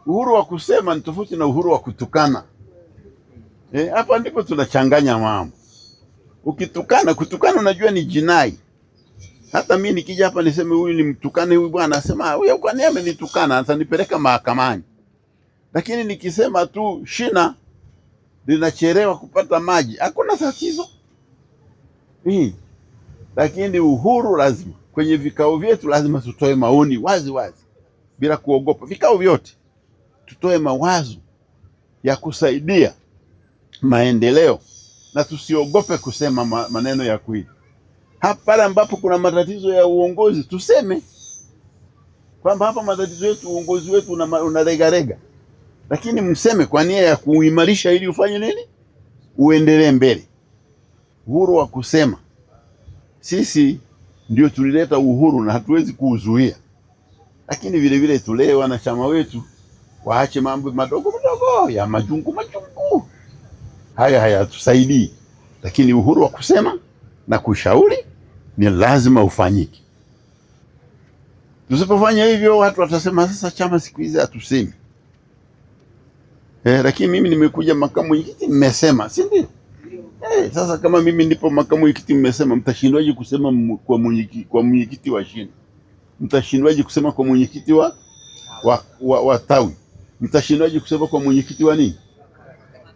Uhuru wa kusema ni tofauti na uhuru wa kutukana. Hapa ndipo tunachanganya mambo. Ukitukana, kutukana unajua ni jinai. Hata mimi nikija hapa niseme huyu ni mtukane huyu bwana, asema huyu kwani amenitukana, atanipeleka mahakamani. Lakini nikisema tu shina linachelewa kupata maji, hakuna tatizo. Lakini uhuru lazima, kwenye vikao vyetu lazima tutoe maoni wazi wazi bila kuogopa. Vikao vyote tutoe mawazo ya kusaidia maendeleo na tusiogope kusema maneno ya kweli. Hapa pale ambapo kuna matatizo ya uongozi tuseme kwamba hapa matatizo yetu, uongozi wetu unalegalega, lakini mseme kwa nia ya kuimarisha ili ufanye nini, uendelee mbele. Uhuru wa kusema, sisi ndio tulileta uhuru na hatuwezi kuuzuia, lakini vile vile tulee wanachama wetu waache mambo madogo madogo ya majungu majungu, haya hayatusaidii, lakini uhuru wa kusema na kushauri ni lazima ufanyike. Tusipofanya hivyo, watu watasema sasa chama siku hizi hatusemi. Lakini mimi nimekuja makamu mwenyekiti, mmesema, si ndio? Sasa kama mimi ndipo makamu mwenyekiti mmesema, mtashindwaje kusema kwa mwenyekiti, kwa mwenyekiti wa shina? Mtashindwaje kusema kwa mwenyekiti wa tawi? Mtashindwaje kusema kwa mwenyekiti wa nini?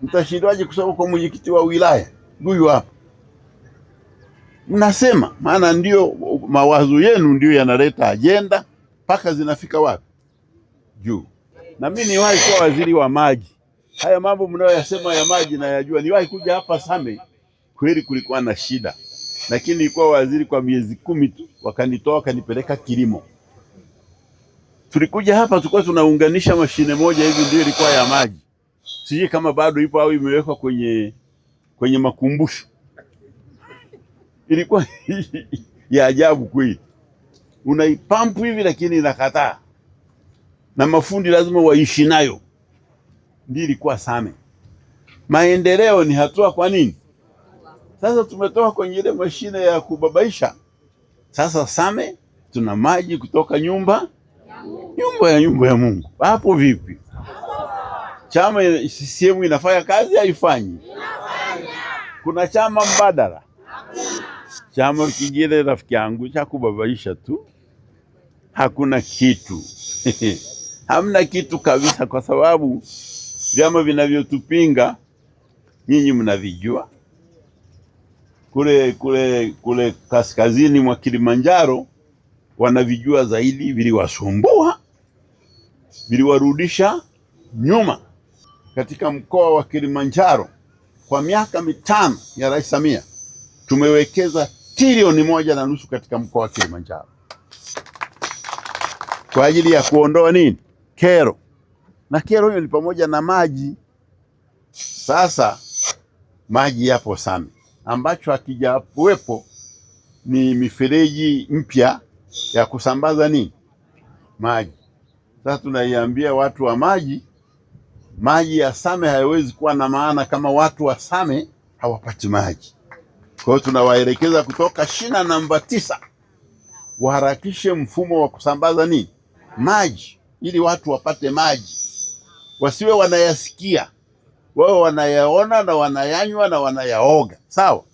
Mtashindwaje kusema kwa mwenyekiti wa wilaya? Huyu hapa mnasema, maana ndio mawazo yenu ndio yanaleta ajenda mpaka zinafika wapi? Juu. Na mimi niwahi kuwa waziri wa maji. Haya mambo mnayoyasema ya maji nayajua. Niwahi kuja hapa Same, kweli kulikuwa na shida, lakini nilikuwa waziri kwa miezi 10 tu, wakanitoa wakanipeleka kilimo. Tulikuja hapa tulikuwa tunaunganisha mashine moja hivi, ndio ilikuwa ya maji. Sijui kama bado ipo au imewekwa kwenye makumbusho. Ilikuwa ya ajabu kweli, unaipampu hivi lakini inakataa, na mafundi lazima waishi nayo. Ndio ilikuwa Same. Maendeleo ni hatua. Kwa nini sasa tumetoka kwenye ile mashine ya kubabaisha? Sasa Same tuna maji kutoka nyumba ya Mungu. Hapo vipi? Chama CCM inafanya kazi, haifanyi? Kuna chama mbadala? Chama kingine rafiki yangu cha kubabaisha tu, hakuna kitu. Hamna kitu kabisa, kwa sababu vyama vinavyotupinga nyinyi mnavijua. Kule kule kule kaskazini mwa Kilimanjaro wanavijua zaidi, viliwasumbua, viliwarudisha nyuma. Katika mkoa wa Kilimanjaro kwa miaka 5 ya Rais Samia tumewekeza trilioni 1.5 katika mkoa wa Kilimanjaro kwa ajili ya kuondoa nini? Kero. Na kero hiyo ni pamoja na maji. Sasa maji yapo Same, ambacho hakijakuwepo ni mifereji mpya ya kusambaza nini? Maji. Sasa tunaiambia watu wa maji, maji ya Same hayawezi kuwa na maana kama watu wa Same hawapati maji. Kwa hiyo tunawaelekeza kutoka shina namba 9 waharakishe mfumo wa kusambaza nini? Maji, ili watu wapate maji, wasiwe wanayasikia, wao wanayaona na wanayanywa na wanayaoga. Sawa?